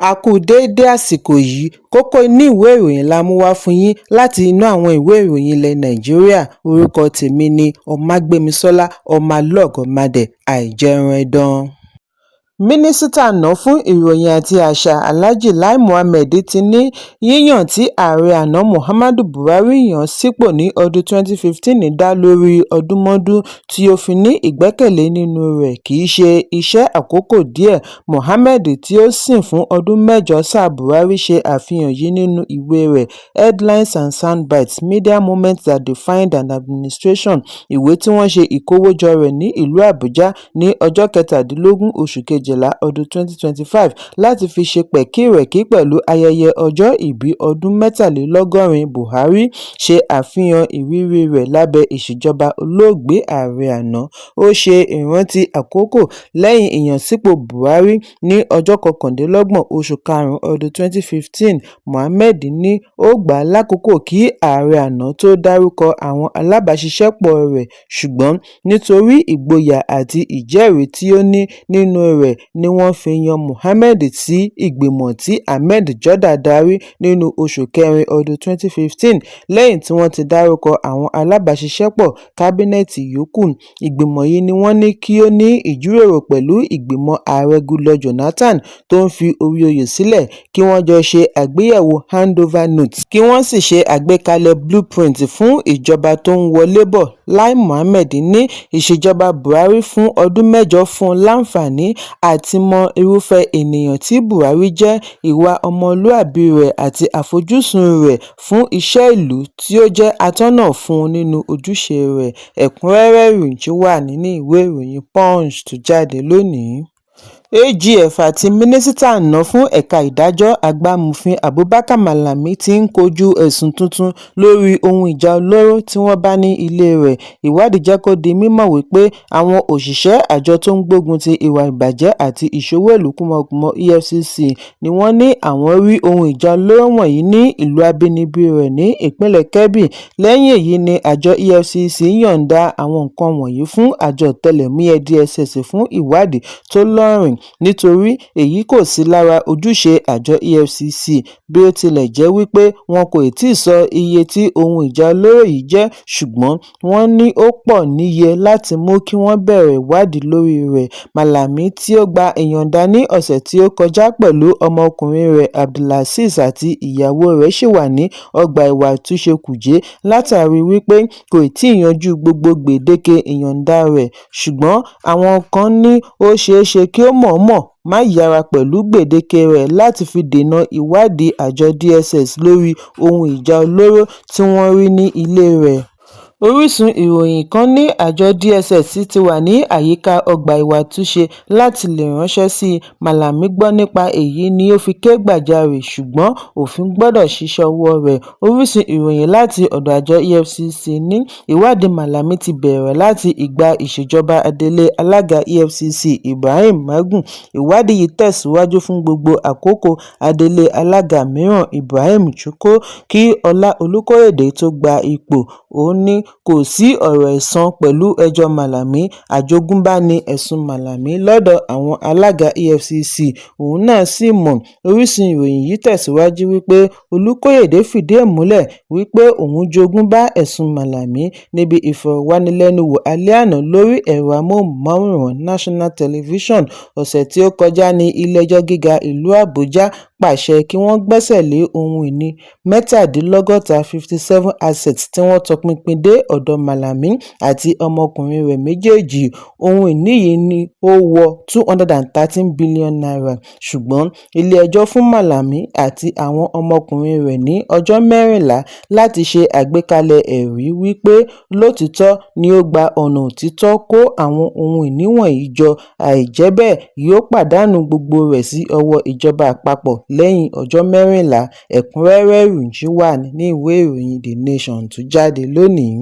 A kú déédé àsìkò yìí. Kókó inú ìwé ìròyìn la mú wá fún yín láti inú àwọn ìwé ìròyìn ilẹ̀ Nàìjíríà. Orúkọ tèmi ni Ọmágbémisọ́lá Ọmọlọ́gọ̀mádẹ Àìjẹunẹdàn. Mínísítà àná fún Ìròyìn àti Àṣà, Alhaji Lai Mohammed, ti ní yíyàn tí ààrẹ àná Muhammadu Buhari yàn án sípò ní ọdún 2015 dá lórí ọdúnmọ́dún tí ó fi ní ìgbẹ́kẹ̀lé nínú rẹ̀, kì í ṣe iṣẹ́ àkókò díẹ̀. Mohammed, tí ó sìn fún ọdún 8 sáà Buhari, ṣe àfihàn yìí nínú ìwé rẹ̀ Headlines and Soundbites: Media Moments That Defined an Administration, ìwé tí wọ́n ṣe ìkówójọ rẹ̀ ní ìlú Àbújá ní ọjọ́ 17 oṣù kejìlá ọdún 2025 láti fi ṣe pẹ̀kínrẹ̀kí pẹ̀lú ayẹyẹ ọjọ́ ìbí ọdún 83 Buhari, ṣe àfihàn ìrírí rẹ̀ lábẹ́ ìṣèjọba olóògbé ààrẹ àná. Ó ṣe ìrántí àkókò lẹ́yìn ìyànsípò Buhari ní ọjọ́ 29 oṣù karùn-ún ọdún 2015. Mohammed ní ó gbà á lákòókò kí ààrẹ àná tó dárúkọ àwọn alábàáṣiṣẹ́pọ̀ rẹ̀, ṣùgbọ́n nítorí ìgboyà àti ìjẹ́rìí tí ó ní nínú rẹ̀ ni wọ́n fi yan Mohammed sí ìgbìmọ̀ tí Ahmed Jordan darí nínú oṣù kẹrin ọdún 2015 lẹ́yìn tí wọ́n ti dárúkọ àwọn alábàáṣiṣẹ́pọ̀ kábínẹ̀tì yòókù. Ìgbìmọ̀ yìí ni wọ́n ní kí ó ní ìjíròrò pẹ̀lú ìgbìmọ̀ ààrẹ Goodluck Jonathan tó ń fi orí oyè sílẹ̀, kí wọ́n jọ ṣe àgbéyẹ̀wò handover notes, kí wọ́n sì ṣe àgbékalẹ̀ blueprint fún ìjọba tó ń wọlé bọ̀. Lai Mohammed ní ìṣèjọba Buhari fún ọdún 8 fún un láǹfààní àti mọ irúfẹ́ ènìyàn tí Buhari jẹ́, ìwà ọmọlúàbí rẹ̀ àti àfojúsùn rẹ̀ fún iṣẹ́ ìlú, tí ó jẹ́ atọ́nà fún un nínú ojúṣe rẹ̀. Ẹ̀kúnrẹ́rẹ́ ìròyìn wà nínú ìwé ìròyìn Punch tó jáde lónìí. AGF àti mínísítà àná fún ẹ̀ka ìdájọ́, àgbà amòfin Abubakar Malami, ti ń kojú ẹ̀sùn tuntun lórí ohun ìjà olóró tí wọ́n bá ní ilé rẹ̀. Ìwádìí jẹ́ kó di mímọ̀ wípé àwọn òṣìṣẹ́ àjọ tó ń gbógun ti ìwà ìbàjẹ́ àti ìṣowó-ìlú kúmọkùmọ, EFCC, ni wọ́n ní àwọn rí ohun ìjà olóró wọ̀nyí ní ìlú abínibí rẹ̀ ní ìpínlẹ̀ Kebbi. Lẹ́yìn èyí ni àjọ EFCC yọ̀ǹda àwọn nǹkan wọ̀nyí fún àjọ ọ̀tẹlẹ̀múyẹ́ DSS fún ìwádìí tó lóòrìn, nítorí èyí kò sí lára ojúṣe àjọ EFCC. Bí ó tilẹ̀ jẹ́ wípé wọn kò tíì sọ iye tí ohun ìjà olóró yìí jẹ́, ṣùgbọ́n wọ́n ní ó pọ̀ níye láti mú kí wọ́n bẹ̀rẹ̀ ìwádìí lórí rẹ̀. Malami, tí ó gba ìyọ̀ǹda ní ọ̀sẹ̀ tí ó kọjá pẹ̀lú ọmọkùnrin rẹ̀ Abdulazeez àti ìyàwó rẹ̀, ṣì wà ní ọgbà ẹ̀wọ̀n àtúnṣe Kuje látàrí wípé kò tíì yanjú gbogbo gbèdéke ìyọ̀ǹda rẹ̀, ṣùgbọ́n àwọn kan ní ó ṣeéṣe kí ó mọ̀ọ́mọ̀ má yára pẹ̀lú gbèdéke rẹ̀ láti fi dènà ìwádìí àjọ DSS lórí ohun ìjà olóró tí wọ́n rí ní ilé rẹ̀. Orísun ìròyìn kan ní àjọ DSS ti wà ní àyíká ọgbà ẹ̀wọ̀n àtúnṣe láti lè ránṣẹ́ sí Malami gbọ́ nípa èyí ni ó fi ké gbàjarè, ṣùgbọ́n òfin gbọ́dọ̀ ṣiṣẹ́ ọwọ́ rẹ̀. Orísun ìròyìn láti ọ̀dọ̀ àjọ EFCC ní ìwádìí Malami ti bẹ̀rẹ̀ láti ìgbà ìṣèjọba adelé alága EFCC Ibrahim Magu. Ìwádìí yìí tẹ̀síwájú fún gbogbo àkókò adelé alága mìíràn, Ibrahim Chukwu, kí Ọlá Olúkóyèdé tó gba ipò. Ó ní kò sí ọ̀rọ̀ ẹ̀san pẹ̀lú ẹjọ́ Malami, àjogúnbá ní ẹ̀sùn Malami lọ́dọ̀ àwọn alága EFCC, òun náà sì mọ̀. Orísun ìròyìn yìí tẹ̀síwájú wípé Olúkóyèdé fìdí ẹ̀ múlẹ̀ wípé òun jogún bá ẹ̀sùn Malami níbi ìfọ̀rọ̀wánilẹ́nuwò alẹ́ àná lórí ẹ̀rọ amóhùnmáwòrán National Television. Ọ̀sẹ̀ tí ó kọjá ní ilé-ẹjọ́ gíga ìlú Àbújá pàṣẹ kí wọ́n gbẹ́sẹ̀ lé ohun ìní 67, 57 assets tí wọ́n tọpinpin dé ọ̀dọ̀ Malami àti ọmọkùnrin rẹ̀ méjèèjì. Ohun ìní yìí ní ó wọ ₦213 billion, ṣùgbọ́n ilé-ẹjọ́ fún Malami àti àwọn ọmọkùnrin rẹ̀ ní ọjọ́ 14 láti ṣe àgbékalẹ̀ ẹ̀rí wípé lótìítọ́ ni ó gba ọ̀nà òtítọ́ kó àwọn ohun ìní wọ̀nyí jọ, àìjẹ́ bẹ́ẹ̀ yóò pàdánù gbogbo rẹ̀ sí ọwọ́ ìjọba àpapọ̀ lẹ́yìn ọjọ́ 14. Ẹ̀kúnrẹ́rẹ́ ìròyìn wà nínú ìwé ìròyìn The Nation tó jáde lónìí.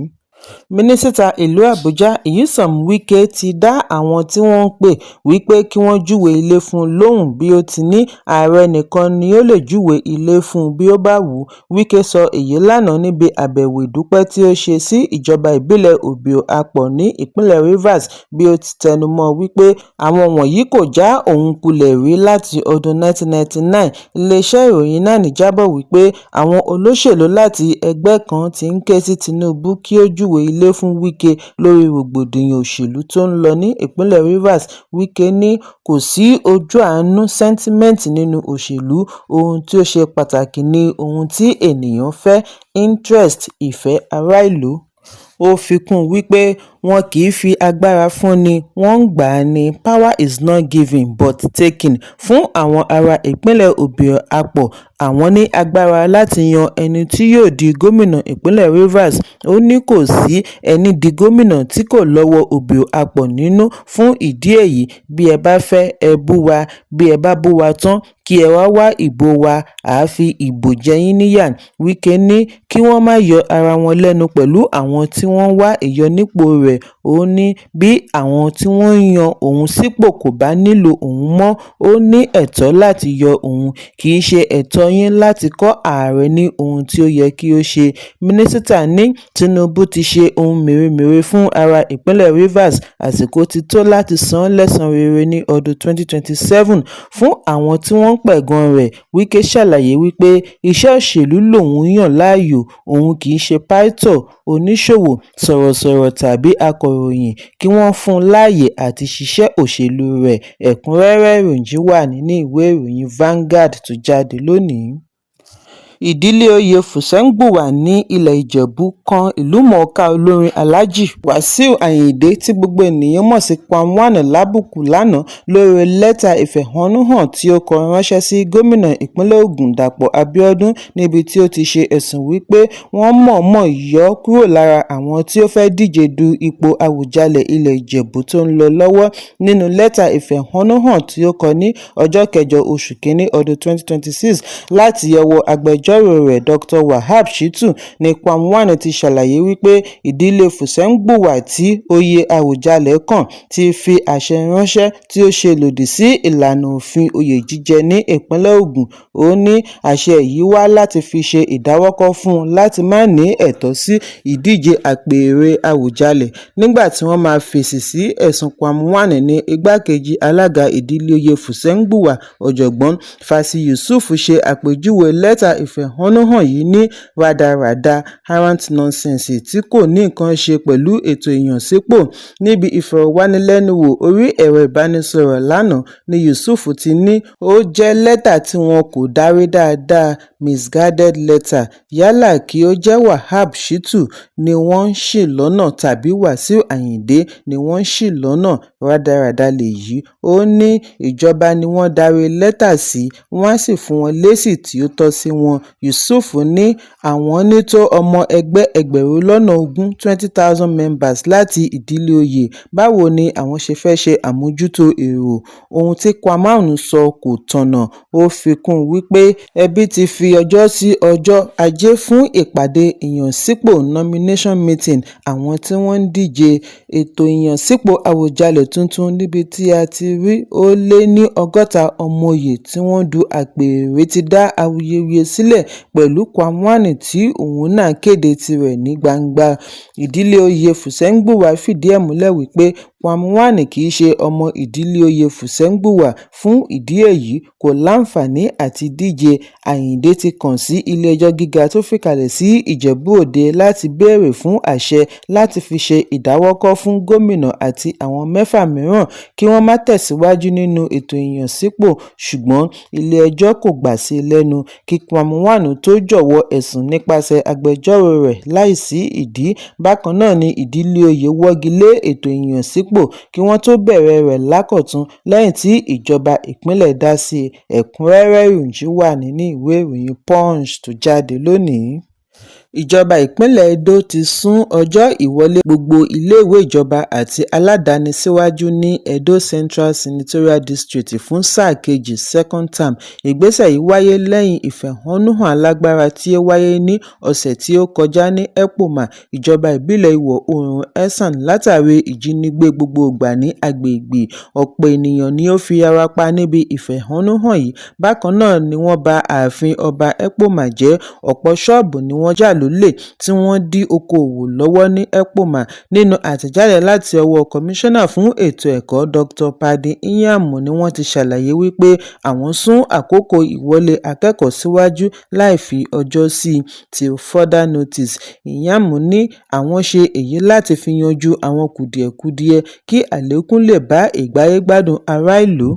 Mínísítà ìlú Àbújá, Nyesom Wike, ti dá àwọn tí wọ́n ń pè wí pé kí wọ́n júwe ilé fún un lóhùn bí ó ti ní ààrẹ nìkan ni ó lè júwe ilé fún un bí ó bá wù ú. Wike sọ èyí lánàá níbi àbẹ̀wò ìdúpẹ́ tí ó ṣe sí ìjọba ìbílẹ̀ Obio-Akpor ní ìpínlẹ̀ Rivers bí ó ti tẹnumọ́ wípé àwọn wọ̀nyí kò já òun kulẹ̀ rí láti ọdún 1999. Iléeṣẹ́ ìròyìn NAN jábọ̀ wípé àwọn olóṣèlú láti ẹgbẹ́ kan ti ń ké sí Tinubu kí ó júwe ilé fún Wike lórí rògbòdìyàn òṣèlú tó ń lọ ní ìpínlẹ̀ Rivers. Wike ní kò sí ojú-àánú sentiment nínú òṣèlú, ohun tí ó ṣe pàtàkì ni ohun tí ènìyàn fẹ́ interest ìfẹ́ ará ìlú. Ó fi kún un wípé wọn kì í fi agbára fúnni, wọ́n ń gbà á ní, power is not given but taken. Fún àwọn ará ìpínlẹ̀ Obio-Akpor, àwọn ní agbára láti yan ẹni tí yóò di gómìnà ìpínlẹ̀ Rivers. Ó ní kò sí ẹní di gómìnà tí kò lọ́wọ́ Obio-Akpor nínú. Fún ìdí èyí, bí ẹ bá fẹ́ ẹ bú wa, bí ẹ bá bú wa tán kí ẹ wáá wá ìbò wa, àá fi ìbò jẹ yín níyà. Wike ní kí wọ́n má yọ ara wọn lẹ́nu pẹ̀lú àwọn tí wọ́n ń wá ìyọnipọ̀ rẹ̀. Ó ní bí àwọn tí wọ́n yan òun sípò kò bá nílò òun mọ́, ó ní ẹ̀tọ́ láti yọ òun. Kì í ṣe ẹ̀tọ́ yín láti kọ́ ààrẹ ní ohun tí ó yẹ kí ó ṣe. Mínísítà ní Tinubu ti ṣe ohun mèremère fún ará ìpínlẹ̀ Rivers, àsìkò ti tó láti san án lẹ́san rere ní ọdún 2027. Fún àwọn tí wọ́n ń pẹ̀gàn rẹ̀, Wike ṣàlàyé wípé iṣẹ́ òṣèlú lòun yàn láàyò, òun kì í ṣe pásítọ̀, oníṣòwò, sọ̀rọ̀sọ̀rọ̀ tàbí akọ̀ròyìn, kí wọ́n fún un láàyè àti ṣiṣẹ́ òṣèlú rẹ̀. Ẹ̀kúnrẹ́rẹ́ ìròyìn yìí wà nínú ìwé ìròyìn Vanguard tó jáde lónìí. Ìdílé oyè Fùsẹ̀ngbuwà ní ilé Ìjẹ̀bú kan ìlúmọ̀-ọ́n-kà olórin Alhaji Wàsíù Ayinde tí gbogbo ènìyàn mọ̀ sí Kwam 1 lábùkù lánàá lórí lẹ́tà ìfẹ̀hónúhàn tí ó kọ ránṣẹ́ sí gómìnà ìpínlẹ̀ Ògùn Dàpọ̀ Abiodun níbi tí ó ti ṣe ẹ̀sùn wípé wọ́n mọ̀ọ́mọ̀ yọ ọ́ kúrò lára àwọn tí ó fẹ́ẹ́ díje du ipò Àwùjalẹ̀ ilẹ̀ Ìjẹ̀bú tó ń lọ lọ́wọ́. Nínú lẹ́tà ìfẹ̀hónúhàn tí ó kọ ní ọjọ́ kẹjọ oṣù kínní ọdún 2026 láti ọwọ́ agbẹjọ́rò rẹ̀ Dr Wahab Shittu ní Kwam 1 ti ṣàlàyé wípé ìdílé Fùsẹ̀ngbuwà tí oyè Àwùjalẹ̀ kàn ti fi àṣẹ ránṣẹ́ tí ó ṣe lòdì sí ìlànà òfin oyè jíjẹ ní ìpínlẹ̀ Ògùn. Ó ní àṣẹ yìí wá láti fi ṣe ìdáwọ́kọ̀ fún un láti má ní ẹ̀tọ́ sí ìdíje àpèrè Àwùjalẹ̀. Nígbà tí wọ́n máa fèsì sí ẹ̀sùn Kwam 1 ní igbákejì alága ìdílé oyè Fùsẹ̀ngbuwà, Ọ̀jọ̀gbọ́n Fassy Yusuf, ṣe àpèjúwe lẹ́tà ìfẹ̀hónúhàn yìí ní rádaràda arrant nonsense tí kò ní nǹkan ṣe pẹ̀lú ètò ìyànsípò. Níbi ìfọ̀rọ̀wánilẹ́nuwò orí ẹ̀rọ ìbánisọ̀rọ̀ lánàá ní Yusuf ti ní ó jẹ́ lẹ́tà tí wọn kò darí dáadáa misguided letter. Yálà kí ó jẹ́ Wahab Shittu ni wọ́n ṣì lọ́nà tàbí Wàsíù Ayinde ni wọ́n ṣì lọ́nà, rádaràda lèyí. Ó ní ìjọba ni wọ́n darí lẹ́tà sí, wọ́n á sì fún wọn lésì tí ó tọ́ sí wọn. Yusuf ní àwọn ní tó ọmọ ẹgbẹ́ ẹgbẹ̀rún lọ́nà ogún 20,000 members láti ìdílé oyè, báwo ni àwọn ṣe fẹ́ẹ́ ṣe àmójútó èrò? Ohun tí Kwam 1 sọ kò tọ̀nà. Ó fi kún un wípé ẹbí ti fi ọjọ́ sí ọjọ́ Ajé fún ìpàdé ìyànsípò nomination meeting àwọn tí wọ́n ń díje. Ètò ìyànsípò Àwùjalẹ̀ tuntun níbi tí a ti rí ó lé ní 60 ọmọọyé tí wọ́n du apèrè ti dá awuyewuye sílẹ̀ pẹ̀lú Kwam 1 tí òun náà kéde tirẹ̀ ní gbangba. Ìdílé oyè Fùsẹ̀ngbuwà fìdí ẹ̀ múlẹ̀ wípé Kwam 1 kì í ṣe ọmọ ìdílé oyè Fùsẹ̀ngbuwà, fún ìdí èyí kò láǹfààní àti díje. Ayinde ti kàn sí ilé-ẹjọ́ gíga tó fìkàlẹ̀ sí Ìjẹ̀bú-Òde láti béèrè fún àṣẹ láti fi ṣe ìdáwọ́kọ̀ fún gómìnà àti àwọn mẹ́fà mìíràn kí wọ́n má tẹ̀síwájú nínú ètò ìyànsípò, ṣùgbọ́n ilé-ẹjọ́ kò gbà sí i lẹ́nu kí Kwam 1 tóó jọ̀wọ́ ẹ̀sùn nípasẹ̀ agbẹjọ́rò rẹ̀ láìsí ìdí. Bákan náà ni ìdílé oyè wọ́gi lé ètò ìyànsípò kí wọ́n tóó bẹ̀rẹ̀ rẹ̀ lákọ̀tun lẹ́yìn tí ìjọba ìpínlẹ̀ dá sí i. Ẹ̀kúnrẹ́rẹ́ ìròyìn yìí wà nínú ìwé ìròyìn Punch tó jáde lónìí. Ìjọba ìpínlẹ̀ Edo ti sún ọjọ́ ìwọlé gbogbo iléèwé ìjọba àti aládàáni síwájú ní Edo Central Senatorial District fún sáà kejì (second term). Ìgbésẹ̀ yìí wáyé lẹ́yìn ìfẹ̀hónúhàn alágbára tí ó wáyé ní ọ̀sẹ̀ tí ó kọjá ní Ekpoma, ìjọba ìbílẹ̀ Ìwọ̀-oòrùn Esan látàrí ìjínigbé gbogboògbà ní agbègbè. Ọ̀pọ̀ ènìyàn ni ó fi ara pa níbi ìfẹ̀hónúhàn yìí. Bákan náà ni wọ́n ba ààfin Ọba Ekpoma jẹ́, ọ̀pọ̀ ṣọ́ọ̀bù ni wọ́n jà lólè tí wọ́n dí okòòwò lọ́wọ́ ní Ekpoma. Nínú àtẹ̀jáde láti ọwọ́ Kọmíṣánná fún Ètò Ẹ̀kọ́, Dr. Paddy Nyiam ni wọ́n ti ṣàlàyé wípé àwọn sún àkókò ìwọlé akẹ́kọ̀ọ́ síwájú láì fi ọjọ́ sí "till further notice". Nyiam ní àwọn ṣe èyí láti fi yanjú àwọn kùdìẹ̀kudiẹ kí àlékún lè bá ìgbáyé-gbádùn ará ìlú.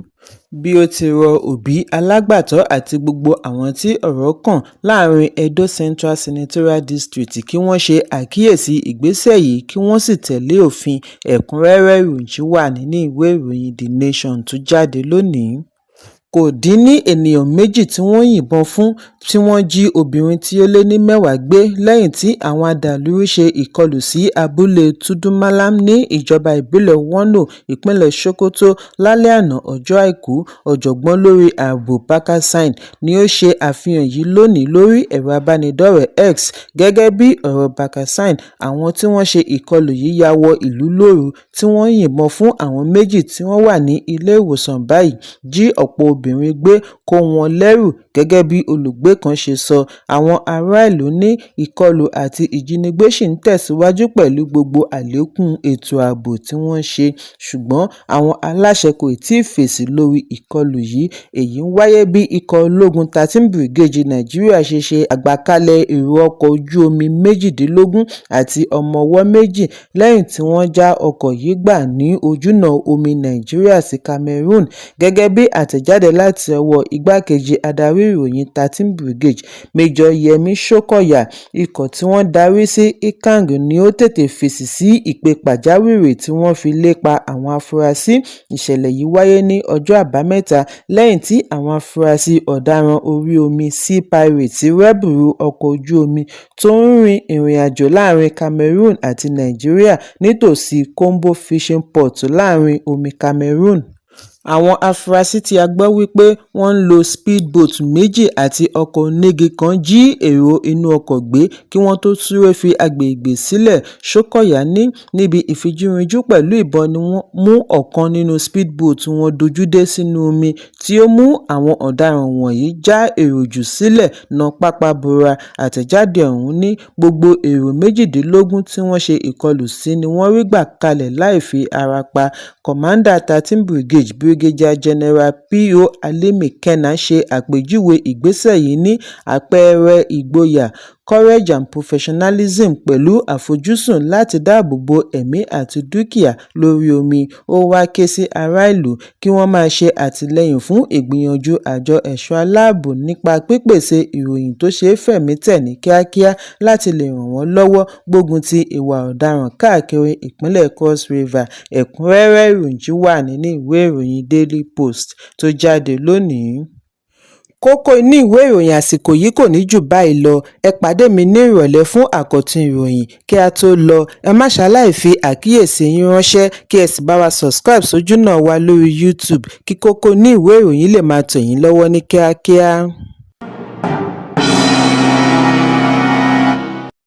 Bí ó ti rọ òbí, alágbàtọ́ àti gbogbo àwọn tí ọ̀rọ̀ kàn láàrin Edo Central Senatorial District kí wọ́n ṣe àkíyèsí ìgbésẹ̀ yìí kí wọ́n sì tẹ̀lé òfin. Ẹ̀kúnrẹ́rẹ́ ìròyìn wà nínú ìwé ìròyìn The Nation tó jáde lónìí. Kò dín ní ènìyàn méjì tí wọ́n yìnbọn fún tí wọ́n jí obìnrin tí ó lé ní 10 gbé lẹ́yìn tí àwọn adàlúrú ṣe ìkọlù sí abúlé Tudun-Mallam ní ìjọba ìbílẹ̀ Wurno, ìpínlẹ̀ Sokoto lálẹ́ àná ọjọ́ Àìkú. Ọ̀jọ̀gbọ́n lórí ààbò Baka Sani ni ó ṣe àfihàn yìí lónìí lórí ẹ̀rọ ìbánidọ́rẹ̀ẹ́ X. Gẹ́gẹ́ bí ọ̀rọ̀ Baka Sani, àwọn tí wọ́n ṣe ìkọlù yìí ya wọ ìlú lóru tí wọ́n yìnbọn fún àwọn méjì tí wọ́n wà ní ilé-ìwòsàn báyìí, jí ọ̀pọ̀ obìnrin gbé, kó wọn lẹ́rú gẹ́gẹ́ bí olùgbé kan ṣe sọ. Àwọn ará ìlú ní ìkọlù àti ìjínigbé ṣì ń tẹ̀síwájú pẹ̀lú gbogbo àlékún ètò ààbò tí wọ́n ṣe, ṣùgbọ́n àwọn aláṣẹ kò tíì fèsì lórí ìkọlù yìí. Èyí ń wáyé bí ikọ̀ ológun 13 Brigade Nàìjíríà ṣe ṣe àgbàkalẹ̀ èrò ọkọ̀ ojú omi 18 àti ọmọ-ọwọ́ méjì lẹ́yìn tí wọ́n já ọkọ̀ yìí gbà ní ojúnà omi Nàìjíríà sí Cameroon. Gẹ́gẹ́ bí àtẹ̀jáde láti ọwọ́ igbákejì adarí ìròyìn 13 Brigade, Major Yemi Shokoya, ikọ̀ tí wọ́n darí sí Ikang ni ó tètè fèsì sí ìpè pàjáwìrì tí wọ́n fi lépa àwọn afurasí. Ìṣẹ̀lẹ̀ yìí wáyé ní ọjọ́ Àbámẹ́ta lẹ́yìn tí àwọn afurasí ọ̀daràn orí omi Sea Pirates rẹ́bùrú ọkọ̀ ojú omi tó ń rin ìrìnàjò láàrin Cameroon àti Nàìjíríà nítòsí Kombo Fishing Port láàrin omi Cameroon. Àwọn afurasí tí a gbọ́ wípé wọ́n ń lo speedboat méjì àti ọkọ̀ onígi kan jí èrò inú ọkọ̀ gbé kí wọ́n tó súré fi agbègbè sílẹ̀. Shokoya ní níbi ìfijúrinjú pẹ̀lú ìbọn ni wọ́n mú ọ̀kan nínú speedboat wọn dojúdé sínú omi tí ó mú àwọn ọ̀daràn wọ̀nyí já èrò jù sílẹ̀ ná pápá bora. Àtẹ̀jáde ọ̀hún ní gbogbo èrò 18 tí wọ́n ṣe ìkọlù sí ni wọ́n rí gbà kalẹ̀ láì fi ara pa. Kọ̀mándà 13 Brigade, Brigadier General P.O. Alimikhena ṣe àpèjúwe ìgbésẹ̀ yìí ní àpẹẹrẹ ìgboyà "courage and professionalism" pẹ̀lú àfojúsùn láti dáàbò bo ẹ̀mí àti dúkìá lórí omi. Ó wá ké sí ará ìlú kí wọ́n máa ṣe àtìlẹ́yìn fún ìgbìyànjú àjọ ẹ̀ṣọ́ aláàbò nípa pípèsè ìròyìn tó ṣeé fẹ̀mí tẹ̀ ní kíákíá láti lè ràn wọ́n lọ́wọ́ gbógun ti ìwà ọ̀daràn káàkiri ìpínlẹ̀ Cross River. Ẹ̀kúnrẹ́rẹ́ ìròyìn wà nínú ìwé ìròyìn Daily Post tó jáde lónìí. Kókó inú ìwé ìròyìn àsìkò yìí kò ní jù báyìí lọ. Ẹ pàdé mi ní ìrọ̀lẹ́ fún àkọ́tún ìròyìn. Kí a tó lọ, ẹ má ṣaláì fi àkíyèsí yín ránṣẹ́ kí ẹ sì bá wa subscribe sójúnà wa lórí YouTube kí kókó inú ìwé ìròyìn lè máa tẹ̀ yín lọ́wọ́ ní kíákíá.